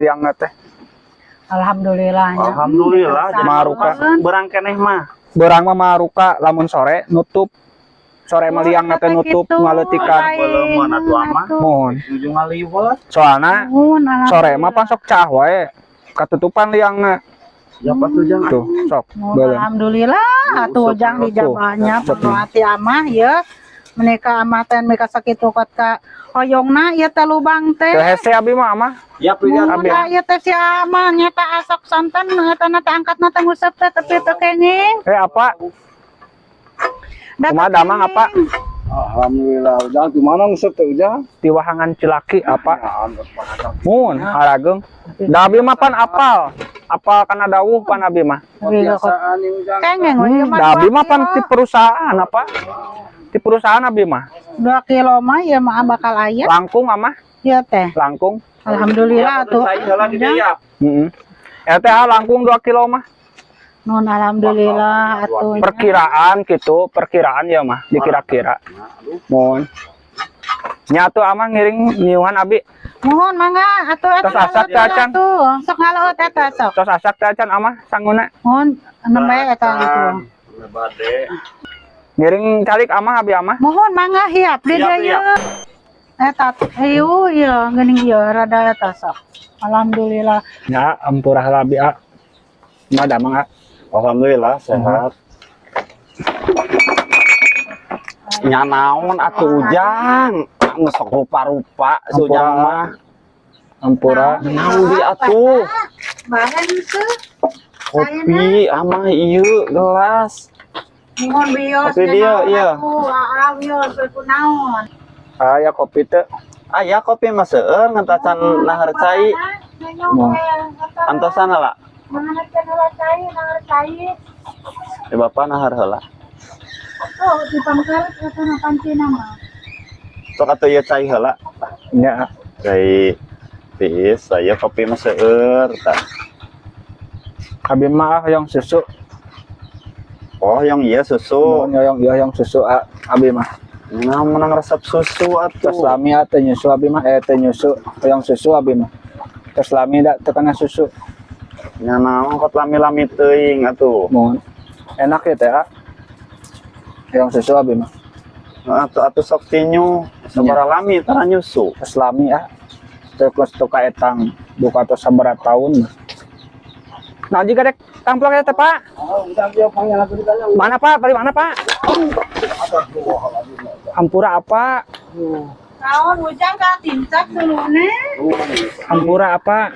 Liangna teh. Alhamdulillah nya. Alhamdulillah. Jadi Maruka. Beurang keneh mah. Beurang mah maruka, lamun sore nutup. Sore mah liangna teh nutup ngaleutikan. Beuleum atuh amah. Mohon. Nuju ngaliwet. Soalna Nuhun, sore mah pan sok cah wae. Katutupan liangna. Siapa tuh, Jang? Tuh, sok. Nuhun, Beuleum. alhamdulillah atuh Ujang dijabahnya Sok. penuh amah ya. Menika amah teh mereka sakitu kot ka hoyongna ieu teh lubang teh. Teu hese abi mah amah. Ya, pilih. Nuhun Abi. da ieu teh si amah nyata asok santan eta na teh angkatna teh nguseup teh tapi teu kenging. Eh, apa? Da Kumaha teu damang apa? kenging. Alhamdulillah, Ujang di mana nguseup teh, Ujang? Di wahangan Cilaki apa? Mun, harageung. Da abi mah pan apal. Apal kana dawuh pan abi mah. Kebiasaan nih, Ujang. Kenging we ieu mah Da abi 2 mah pan kilo. di perusahaan apa? Di perusahaan abi mah. 2 kilo mah ieu mah bakal aya Langkung amah, ieu teh. Langkung. Alhamdulillah tuh. Cai heula di dieu ya. Heeh. Eta langkung 2 kilo mah. Nun, alhamdulillah atuh. Perkiraan gitu, perkiraan ya mah, dikira-kira. Mohon. Nyatu amah ngiring nyiuhan abi. Mohon mangga atuh atuh. Tos asak teh acan. Atuh. Sok ngalaut eta sok. Tos asak teh acan amah sanguna. Mohon nembe eta gitu. Bade. Ngiring calik amah abi amah. Mohon mangga hiap di Siap, dieu. Eta ieu ieu geuning ieu rada eta sok. Alhamdulillah. Ya, ampura lah abi ah. Mah damang ah. Alhamdulillah sehat. Nya naon atuh, Ujang? Geus sok rupa-rupa si Ujang mah. Ampura. Naon di atuh? Bahan teu. Kopi amah ieu gelas. Mohon bios. Kopi dia, iya. Aa wios kunaon. Aya kopi teh? Aya kopi mah seueur, ngan tacan nahar cai. Mohon. Antosan lah. Mangan heula cai, nahar cai. Eh, bapak nahar heula. Oh, di pangkal eta na pancina mah. Sok atuh ieu cai heula. Nya. Cai tiis, saya kopi mah seueur tah. Abi mah hoyong susu. Oh, yang iya susu. Mohon hoyong ieu hoyong susu ah, abi mah. Nah, menang resep susu atuh. Tos lami ah teu nyusu abi mah, eh, teu nyusu, hoyong susu abi mah. Tos lami da teu kana susu. Nya naon kot lami-lami teuing atuh. Mohon. Enak ya teh ah. Hoyong susu abi mah. Nah, atuh atuh sok tinyu, sabaraha lami tara nyusu? Tos lami ah. Teu kos teu kaetang duka tos sabaraha tahun. Nah, jika dek tamplok ya teh, Pak. Oh, Ujang dia panggil aku ditanya. Mana, Pak? Bali mana, Pak? Ampura apa? Naon Ujang ka tincak dulune? Ampura apa?